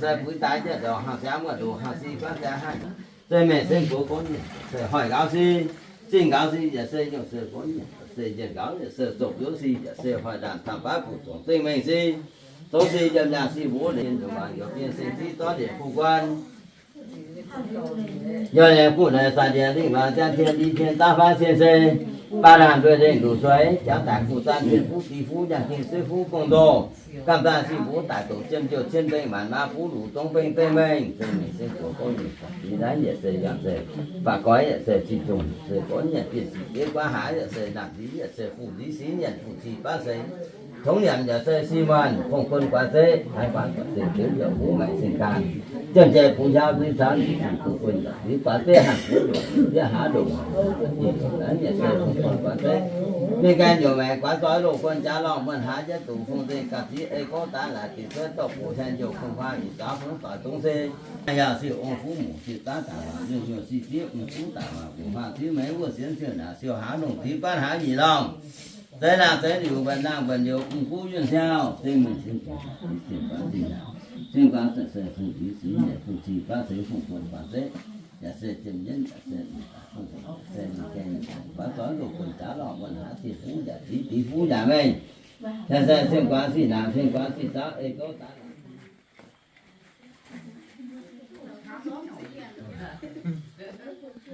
Se buix daaih jiex ndongc haaix siangx muoz nduqc haaix sic guanv ziangx haic. Se meih se gox gorngv nyieqc se hoic nqaaux sic, zingh nqaaux sic yaac se nyungc se gorngv nyieqc se njiec nqaaux yaac se zopc nqaaux sic yaac se hoic ndaamv-taamh baav buc zongc zingh mengh sic, zoux sic njiec ndaangc sic mbuov liuz nduqc mangc njoux biei seng ziv zorqv liepc kuh guan. Yaac liepc kuh naaic saax ndiec lingh laangz ziangh tien, li tien, daav faanv cien se, baav laangh nduoih lengh nduqc sueix, jaax daic kuh zaanv tien fuv, div fuv, nyaanh tien suiv fuv, gong ndoh, gamh nzangh sic mbuov daic doqc jiem njoux cien mbeng maanc maa fuv luc dongv beng deic mengh, se mengh se gox gorngv nyieqc, naaiv yaac se yangh se, baac goix yaac se ziqc zungc se gorngv nyieqc, bienh sic bieiv guaav haaix yaac se naamh nziv yaac se fu nziv siv nyanc fu cih baav se 童年 yaac se si muonh, fong kun guaax zeiv, haaix guaax guaax zeiv, ziouc yaac huv maengc cing-gaanv, jiem jai bungx hiaau nzuih caux nzuih cing bungx kun yaac nzuih guaax zeiv, hnangv nzuih longc nzuih hlaax longc, yaac se fong kun guaax zeiv. Ninh gaengh nyungc maengc guaax doix loz guon jaax lorngh muonh haaix jienv dungz fong nzengc gapv ziv ei gorngv daaih laaix dingc cuotv dorh buoz hien youh kungx huaang yietc zaux fungx doic dongz se, yaac siou ong fuv mungc siou daav daaih maah, nyungc nyungc sic ziev ong fuv daaih maah, mbuoqc huaang ziev meix wuov sienx siou naanc siou hlaax longc ziev baav hlaax nyic lorngh. Zeix laangh zeix liuc mbuonx laangh mbuonx liouc mv guv yunh siau, zengc mengh zengc guaax, zengc guaax zengc naanc, zengc guaax zengc se fungx nziv siv nyanc fungx cih baav se fungx buonc guaax zeiv, yaac se jiem yienv yaac se fungx se ninh gaengh guaax doix loz buonc jaax lorngh muonh haaix dieh fuv yaac div div fuv yaac mengh. Yaac se zengc guaax sic naanc zengc guaax sic zaux ei gouv daaih.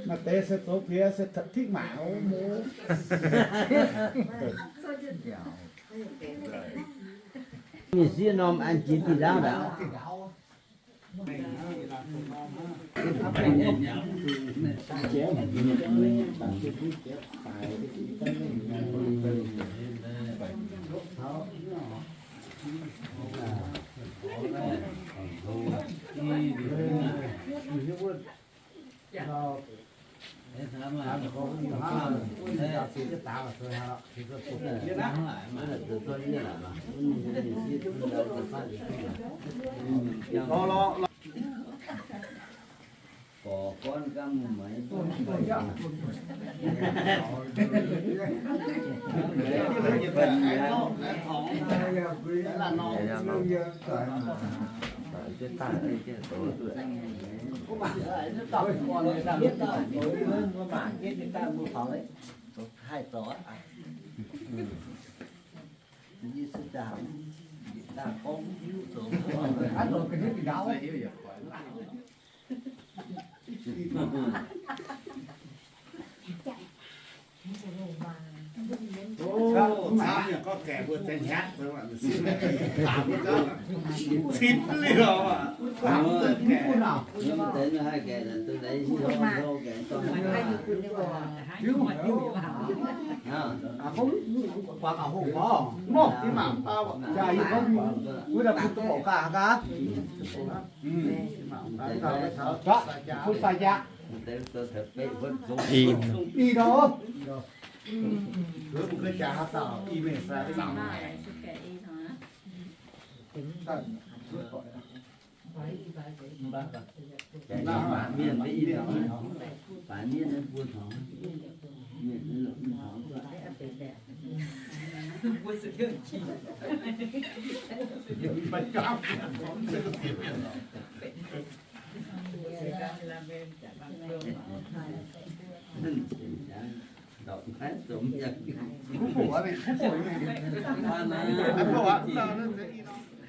Maaih deix se zoux piex se tikv maaic oc. Mienh sieqv norm an jiex diuh ndaauv ndaauv. Gorx gorn ganh maiv Guoqv yaac bienx aqv. Dongh mbaanv naaiv dorc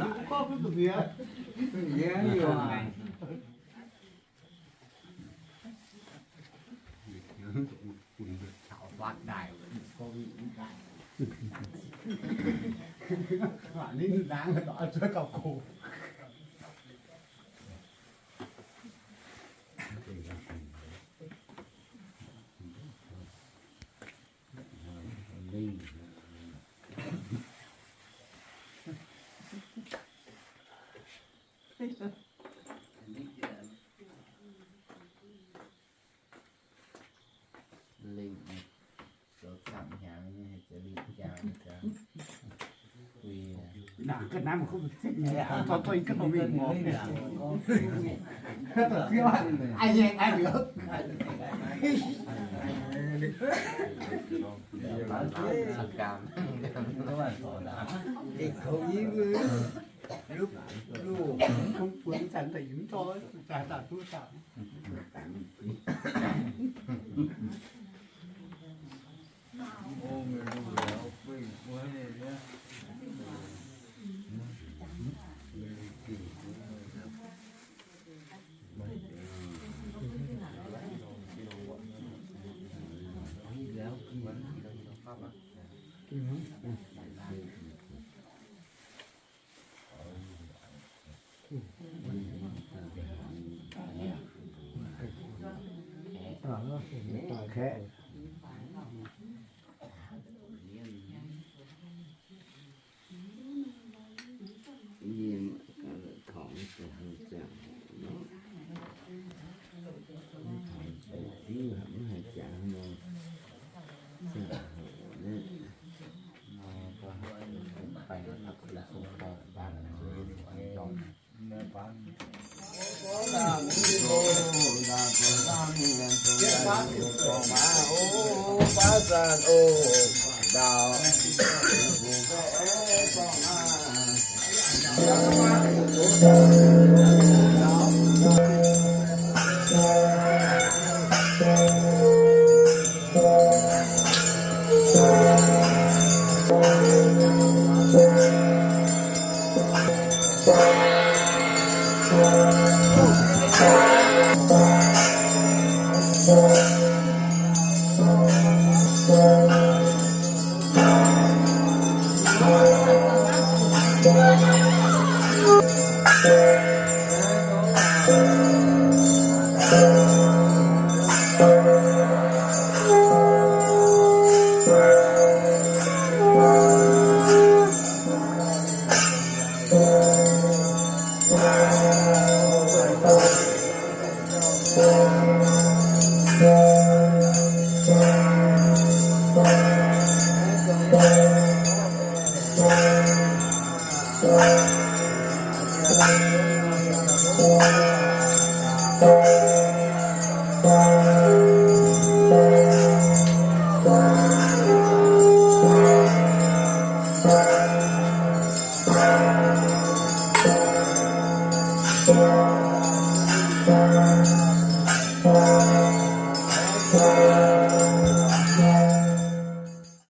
maiv yangh lauh aqv.